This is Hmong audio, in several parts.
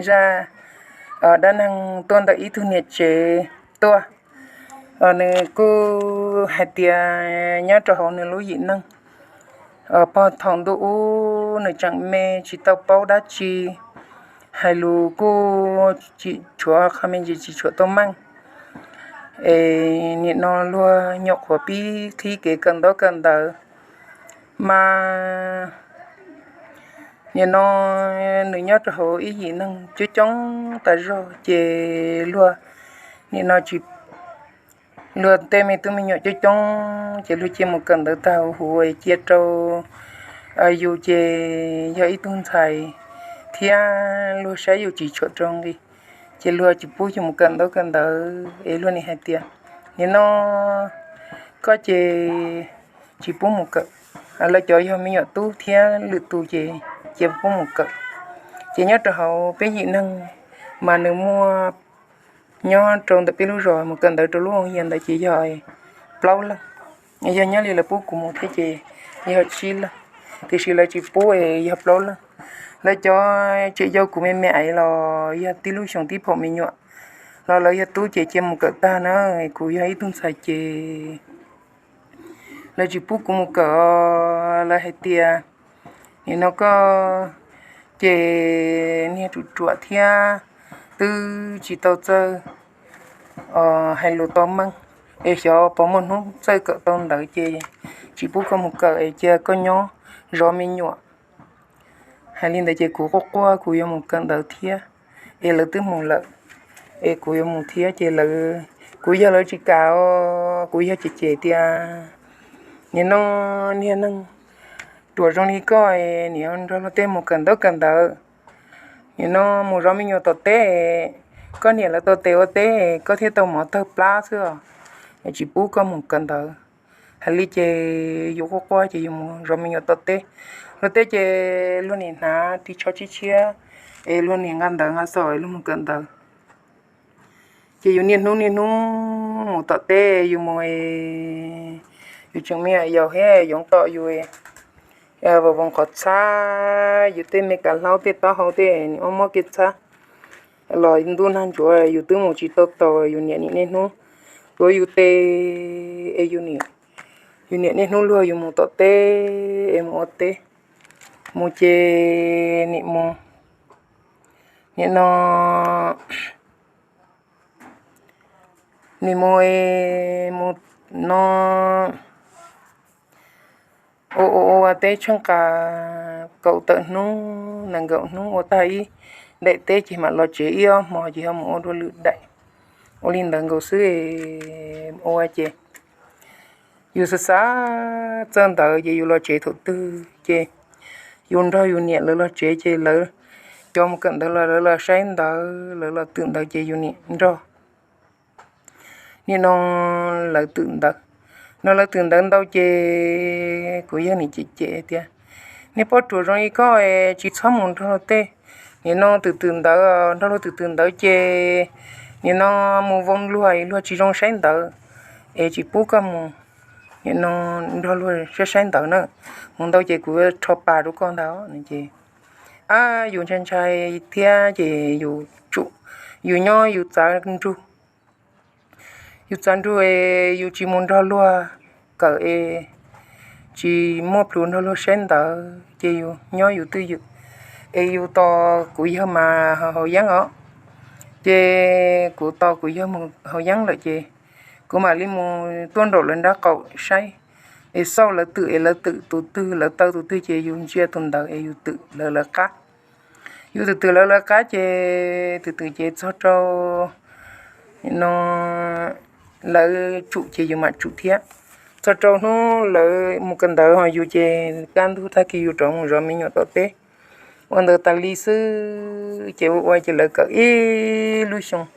zaj dab neeg tuaj ntawm ib tug niam tsev tuaj. Nws kuj hais tias nyob rau hauv nws lub yim neej, pog thaum ntuj ub nws tseem me tsis tau paub dab tsi, hais lus kuj tsis tshuav qhov me ntsis tsis tshuav tau meej, es nim no luag nyuam qhuav pib qhib kev kawm ntaub kawm ntawv mas nim no nws nyob rau hauv ib yim neeg coob coob tas zog ces luag nim no tsis luag tej me tub me nyuam coob coob ces luag cia mus kawm ntawv tag huv huv cia rau yus ces yog ib tug ntxhais thiab luag saib yus tsis tshua rau nqi, ces luag tsis pub yus mus kawm ntaub kawm ntawv es luag nim hais tias nim no koj ces tsis pub mus kawm, lawv cov yog me nyuam tub thiab lwm tus ces cia pub mus kawm. Ces nyob rau hauv peb yim neeg mas nws muaj nyob rau ntawm peb lub zos mus kawm ntawv rau lub hoo yia ntawd ces yog plaub leeg. Yog nyob li lawv pub kuv mus thiab ces yog tsib leeg, tiam sis lawv tsis pub es yog plaub leeg. Lawv cov tseem yau kuv me me ais los yog tib lub xyoo tib phaum me nyuam los lawv yog tub ces cia mus kawm tag na, kuv yog ib tug ntxhais ces lawv tsis pub kuv mus kawm. Lawv hais tias nim no koj ces niag ruam ruam thiab twb tsis tau txawj hais lus tau meej, es xyov puas muaj hnub txawj kawm tau ntawv ces tsis pub koj mus kawm es cia koj nyob zov me nyuam. Hais li ntawd ces kuv quaj quaj kuv yuav mus kawm ntawv thiab, es lawv twb mus lawm es kuv yuav mus thiab ces lawv, kuv yog lawv tsis kam os, kuv yog cem cem tias nim no niag neeg ruam zoo li koj es nim no nrog luag tej mus kawm ntaub kawm ntawv, nim no mus zov me nyuam tom teb, koj niam lawv tau tes ua teb koj thiaj tau mov tawg plab xwb os, tsis pub koj mus kawm ntawv. Hais li ces yus quaj quaj ces yus mus zov me nyuam tom teb. Luag teb ces luag nim hnav ris tsho tshiab tshiab es luag nim nqa ntawv nqa xov es luag mus kawm ntawv. Ces yus niaj hnub niaj hnub mus tom teb, yus mus, yus tseem me nyuam yaus thiab yoov tom yus vau voos qhov txhab, yus tej me kav hlaub tej taub hau tej nim ua mob kev txhab los ntuj nag ntsuav yus twb mus tsis tau taus, yus niam nim niaj hnub tuav yus tes es yus niam niaj hnub luag yus mus tom teb es mus ua teb. Mus ces nim mus, nim no nim mus, mus no ua ua ua teb tsheej qas kaum tawm hnub nees nkaum hnub ua tag ib daim teb ces mam los tsev ib ob hmo ces ho mus ua dua lwm daim. Ua li ntawd nkaus xwb ua ces yus xav xav txawj ntawv ces yus los tsev thaum twg ces yus nrog yus niam lawv los tsev ces lawv cov mus kawm ntawv los lawv los saib ntawv, lawv los twm ntawv ces yus niam nrog. Nim no lawv twm ntawv, no lawv twm ntawv ntau ces kuv yawg nim cem cem tias, niag poj ruam zoo li koj es tsis txhob mus nrog luag tej, nim no twm twm ntawv, nrog luag twm twm ntawv ces nim no mus vau luag luag tsis zoo saib ntawv es tsis pub koj mus, nim no nrog luag saib saib ntawv na. Mus ntau ces kuv rho pas rau koj ntag no ces, ab yus ntshai ntshai thiab ces yus tsum, yus nyob yus txav nrug, yus txav nrug es yus tsis mus nrog luag kawm es tsis muaj plhus nrog luag saib ntawv ces yus nyob yus twj ywm. Es yus tos kuv yawg mas haus yeeb os, ces kuv tos kuv yawg mus haus yeeb lawm ces kuv mam li mus tuaj nraum lawv nraub qaum saib es xauj lawv twm es lawv twm tus twg lawv taw tus twg ces yus ntsia tus ntawd es yus twm lawv lawv qab. Yus twm twm lawv lawv qab ces twm twm ces txog rau no lawv tsum ces yus mam tsum thiab. Txog rau hnub lawv mus kawm ntawv ho yus ces kaj ntug tag kis yus rov mus zov me nyuam tom teb. Ua ntawd tas li xwb ces ua ua ces lawv kawm ib lub xyoo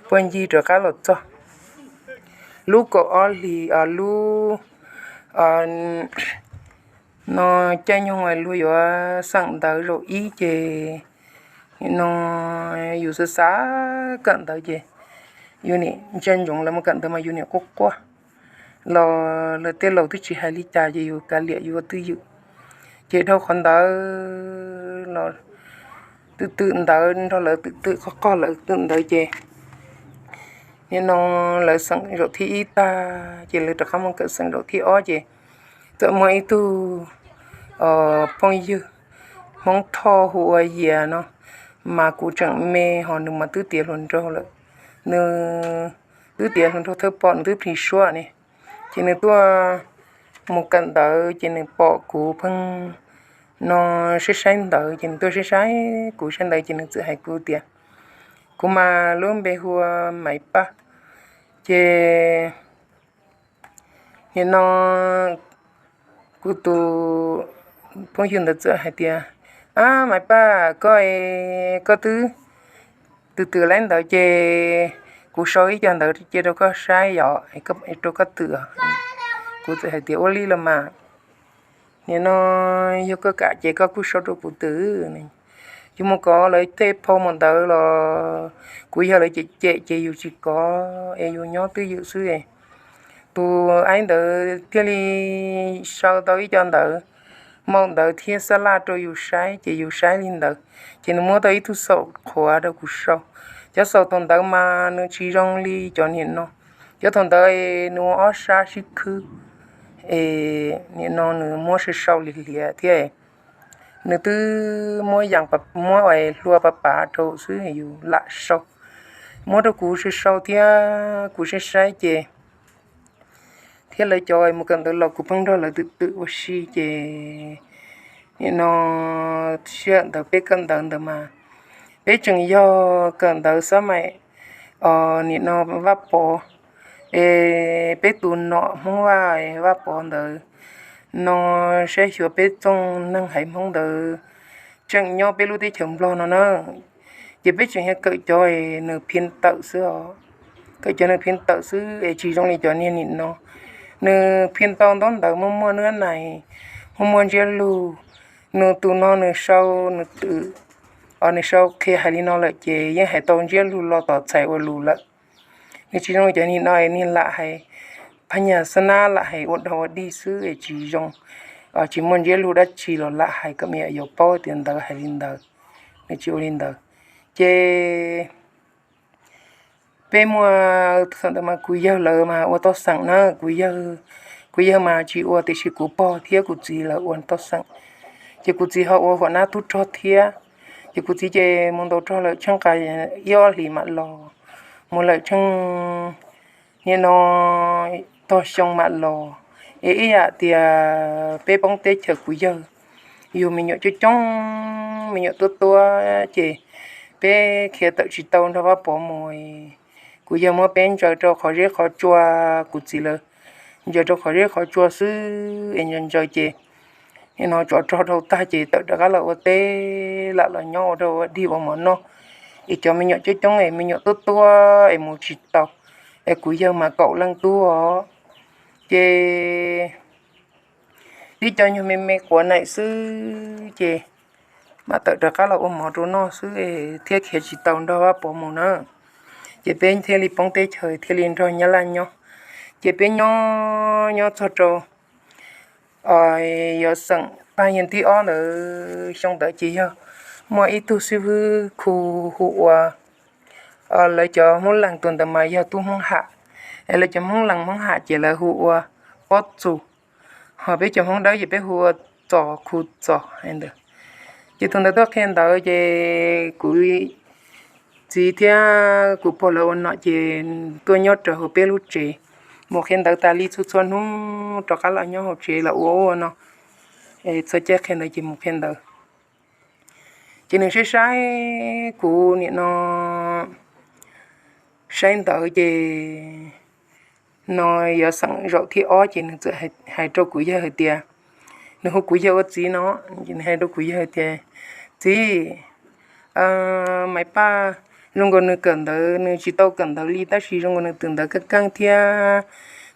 puag ncig rov qab los txog lub kaum ob hlis, lub no caij nyoog luag yuav xeem ntawv zaum ib ces no yus xav xav kawm ntawv ces yus nim ntsia ntsoov lawv mus kawm ntawv mas yus nim quaj quaj los lawv tej laus twb tsis hais li cas ces yus kav liam yus ua twj ywm. Ces dhau qhov ntawd los twm twm ntawd nrog lawv twm twm qog qog lawv twm ntawd ces nim no lawv xeem zaum thib ib tag ces lawv rov qab mus kawm xeem zaum thib ob ces txawm muaj ib tug phooj ywg Hmoob Thoj hu ua Yias no, mas kuv tseem me ho nws mas twb tiav hluas nraug lawm, nws twb tiav hluas nraug thawj pom nws twb plhis suab ne. Ces nws tuaj mus kawm ntawv ces nws pom kuv pheej no saib saib ntawv ces nws tuaj saib saib kuv saib ntawv ces nws txawm hais kuv tias, kuv mas lub npe hu ua Maiv Paj. Ces nim no kuv tus phooj ywg ntawd txawm hais tias, ab Maiv Paj, koj, koj twb twm twm laib ntawd ces kuv sau ib co ntawv cia rau koj saib yom, rau koj twm. Kuv txawm hais tias ua li los mas, nim no yog koj kam ces koj kuj sau rau kuv twm. Yus mus kov lawv tej phau mus ntawd los kuv yog lawv cem cem ces yus tsis kov es yus nyob twj ywm xwb. Tus aib ntawd thiaj li sau tau ib co ntawv maum ntawv thiab xab laj rau yus saib ces yus saib li ntawd ces nws muab tau ib tug xaum qhuav rau kuv sau. Cov xaum thaum ntawd mas nws tsis zoo li cov nim no. Cov thaum ntawd nws ua ob sab sib khwb es nim no nws muab sau sau li hliav thiab. Nws twb muab, muab hlua pav pav rau xwb yus lam sau. Muab rau kuv sau sau thiab kuv saib saib ces thiab lawv cov mus kawm ntawv los kuv pheej nrog lawv twm twm ua si ces nim no sij hawm ntawd peb kawm ntawv ntawd mas peb tseem yog kawm ntawv xab maim nim no Vaj Pov es peb tus nom Hmoob Vaj, Vaj Pov ntawd no saib xyuas peb txooj neeg haiv Hmoob ntawd tseem nyob peb lub teb chaws Nplog no na. Ces peb tseem yog kawm cov nws phiaj tawm xwb os, kawm cov nws phiaj tawm xwb es tsis zoo li cov niag nim no. Nws phiaj tau ntaub ntawv muaj muaj nab nais, muaj muaj ntsiab lus. Nws tus no nws sau, nws twm, nws sau qhia hais li no lawm ces yeej hais tau ntsiab lus los tom txhais ua lus lawm. Nws tsis zoo li cov nim no es niag lam hais phab nyas xab nab lam hais ua dog ua dig xwb es tsis zoo, tsis muaj ntsiab lus dab tsi los lam hais kom me nyuam yaus paub tias ntawd hais li ntawd, nws tsis ua li ntawd. Ces peb muaj, thaum ntawd mas kuv yawg lawv mas ua toj xeem na, kuv yawg, kuv yawg mas tsis ua tiam sis kuv pog thiab kuv txiv lawv ua toj xeem. Ces kuv txiv ho ua huam nab tub rog thiab. Ces kuv txiv ces mus ntaus rog lawm tsheej qa ib ob hlis mam los, mus lawm tsheej nim no tog xyoo mam los. Es ib yam tias peb poob teb chaws kuv yawg yug me nyuam coob coob, me nyuam tuab tuab ces peb khiav tawm tsis tau nrog Vaj Pov mus. Kuv yawg muab peb ntsaws rau qhov zeb qhov tsua, kuv txiv lawv ntsaws rau qhov zeb qhov tsua xwb es ntsaws ntsaws ces nim no tsov rog dhau tag ces tawm rov qab los ua teb lam los nyob ua dog ua dig ua mov noj. Es cov me nyuam coob coob es me nyuam tuab tuab es mus tsis tau, es kuv yawg mas kaum leej tub os. Ces tib co nyuag me me quav naim xwb ces mam tawm rov qab los ua mov rau noj xwb thiab khiav tsis tau nrog Vaj Pov mus na. Ces peb thiaj li poob teb chaws thiaj li nrog Nyab Laj nyob. Ces peb nyob nyob txog rau yuav xeem paj yeeg thib ob ntawd, xyoo ntawd ces yog muaj ib tug xib hwb khu hu ua, lawv cov Hmoob Lees tus ntawd mas yog tub Hmoob Ham, es lawv cov Hmoob Lees Hmoob Ham ces lawv hu ua Pob Txus, ho peb cov Hmoob Dawb ces peb hu ua Txos, khu Txos ntawd. Ces tus ntawd tuaj qhia ntawv ces kuv txiv thiab kuv pog lawv ua nom ces tuaj nyob raws hauv peb lub tsev, mus qhia ntawv tas li txhua txhua hnub rov qab los nyob hauv tsev los ua ua no, txhua caij qhia ntawv ces mus qhia ntawv. Ces nws saib saib kuv nim no saib ntawv ces no yuav xeem zaum thib ob ces nws txawm hais rau kuv yawg hais tias, nws hu kuv yawg ua txiv no, ces nws hais rau kuv yawg hais tias, txiv, Maiv Paj, zoo nkaus nws kawm ntawv nws tsis tau kawm ntawv li tab sis zoo nkaus nws twm ntawv keej keej thiab,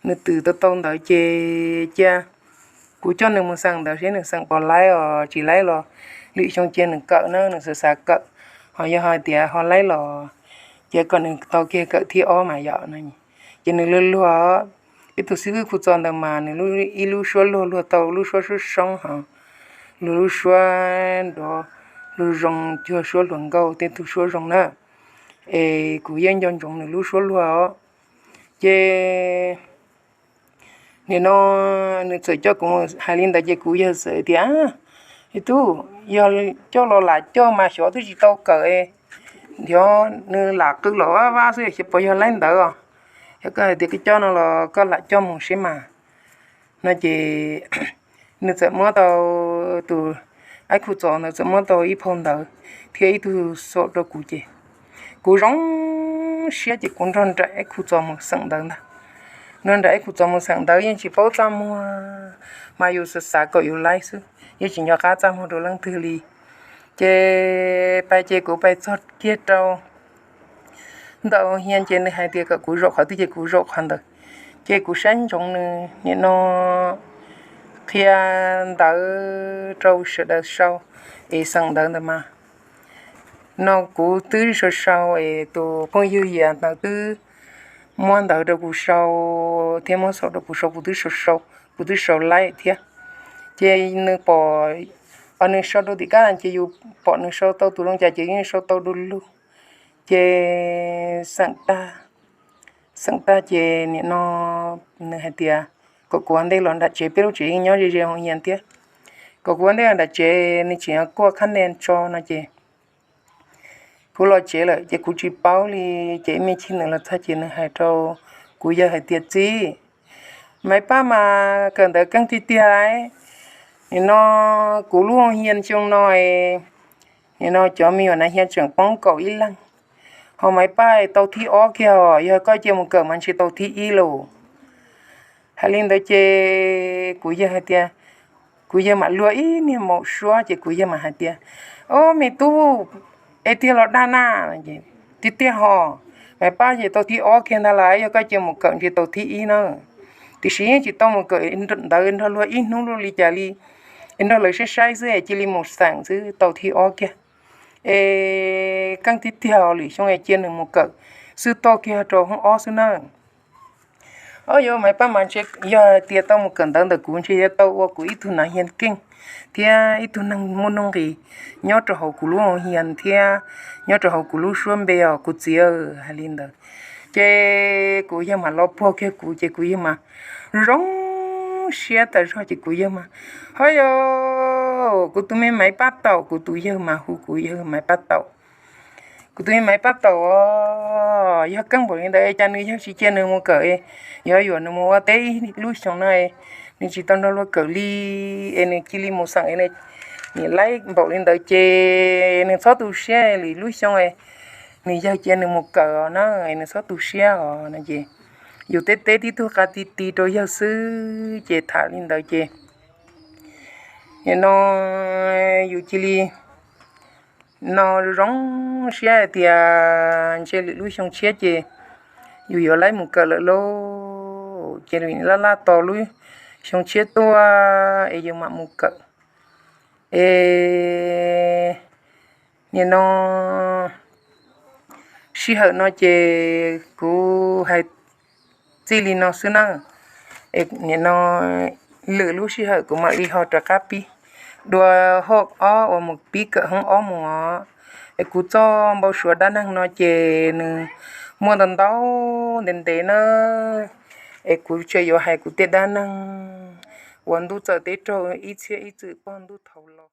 nws twm tau tau ntawv ces cia kuv coj nws mus xeem ntawv seb nws xeem puas laib os, tsis laib los lwm xyoo cia nws kawm na, nws xav xav kawm, ho yog hais tias ho laib los cia kom nws tau kiag kawm thib ob mas yom no. Ces nws luag luag, peb tus xib hwb khu Txos ntawd mas nws ib lub suab luag luag tau lub suab soob soob ho luag lub suab nrov lus zoo, cuag suab hluas nkauj tej tug suab zoo na. Es kuv yeej nco ntsoov nws lub suab luag os. Ces nim no nws txawm coj kuv mus hais li ntawd ces kuv yawg txawm tias, Tub, yog coj los lam coj mas xyov twb tsis tau kawm, nrhiav nws lam qw los vaj vaj xwb, xyov puas yog laib ntawd os. Yog koj hais tias koj coj no los koj lam coj mus seb mas. No ces nws txawm muab tau, tus aib khu txos ntawd txawm muab tau ib phau ntawv thiab ib tug xaum rau kuv ces kuv zoo siab ces kuv nrog nraim aib khu txos mus xeem ntawv ntag. Nrog nraim aib khu txos mus xeem ntawv yeej tsis paub txaj muag, mas yus xav xav kom yus laib xwb, yeej tsis nco qab txaj muag rau leej twg li. Ces pais ces kuv pais txog kiag rau ntawm hia ces nws hais tias kom kuv zaum qhov twg ces kuv zaum qhov ntawd. Ces kuv saib ntsoov nws nim no qhia ntawv rau sawv daws sau es xeem ntawv ntawd mas no kuv twb sau sau es tus phooj ywg Yias ntawd twb muab ntawv rau kuv sau thiab muab xaum rau kuv sau, kuv twb sau sau, kuv twb sau laib thiab. Ces nws pom, nws sau rau tim kaj ces yus pom nws sau tau tus zoo cas ces yeej sau tau du lug. Ces xeem tag, xeem tag ces nim no nws hais tias kom kuv ua ntej los nram tsev, peb lub tsev yeej nyob ze ze hoo hias thiab, kom kuv ua ntej los nram tsev, nws tseem yuav kuaj khab nia tso no ces kuv los tsev lawm ces kuv tsis paub li. Ces ib me chim nws los txog ces nws hais rau kuv yawg hais tias, Txiv, Maiv Paj mas kawm ntawv keej tiag tiag lauj. Nim no kuv lub hoo hias xyoo no, nim no cov me nyuam nas hias tseem poob kaum ib leeg, ho Maiv Paj tau thib ob kiag os, yog koj cia mus kawm mas ntshe tau thib ib lauj. Hais li ntawd ces kuv yawg hais tias, kuv yawg mam luag ib niag maum suab ces kuv yawg mam hais tias, Ob, me tub, es tiag los dag na? Tiag tiag hos, Maiv Paj ces tau thib ob kiag ntag lauj, yog koj cia mus kawm ntshe tau thib ib na. Tiam sis yeej tsis tau mus kawm ntawv nrog luag ib hnub luaj li cas li, es nrog lawv saib saib xwb es cia li mus xeem xwb tau thib ob kiag. Es keej tiag tiag, lwm xyoo es cia nws mus kawm xwb toj kiag rau hoob ob xwb na. Ob, yuav Maiv Paj mas ntshe yog hais tias tau mus kawm ntawv ntawm kuv ntshe yuav tau ua kuv ib tug nas hias keej thiab ib tug neeg muaj nuj nqis nyob rau hauv kuv lub hoo hias thiab nyob rau hauv kuv lub suab npe os kuv txiv. Hais li ntawd ces kuv yawg mam los puag kiag kuv ces kuv yawg mas zoo siab tas zog ces kuv yawg mas, Ho yog kuv tus me Maiv Paj Taum, kuv tus yawg mas hu kuv yawg Maiv Paj Taum. Kuv tus me Maiv Paj Taum os, yog keej npaum li ntawd cas nws yawg tsis cia nws mus kawm, yuav yuam nws mus ua teb ib lub xyoo no, nws tsis tau nrog luag kawm li, es nws cia li mus xeem, nws laib npaum li ntawd ces nws txhob tu siab, lwm lub xyoo nws yawg cia nws mus kawm os na, nws txhob tu siab os no ces yus teb teb tib tug qa ti ti rau yawg xwb ces tham li ntawd ces nim no yus cia li no zoo siab hais tias ntshe lwm lub xyoo tshiab ces yus yuav laib mus kawm lawm lauj. Ces laj laj tos lub xyoo tshiab tuaj es yus mam mus kawm. Es nim no sij hawm no ces kuv hais txij li no xwb na. Nim no lwm lub sij hawm kuv mam li ho rov qab pib dua hoob ob uas mus pib kawm hoob ob mus os. Es kuv txoj npau suav dab neeg no ces nws muaj ntau ntau ntev ntev na. Es kuv tseem yuav hais kuv tej dab neeg uas ntuj txawm teb raug ib txhiab ib txwm pog ntuj thaum los.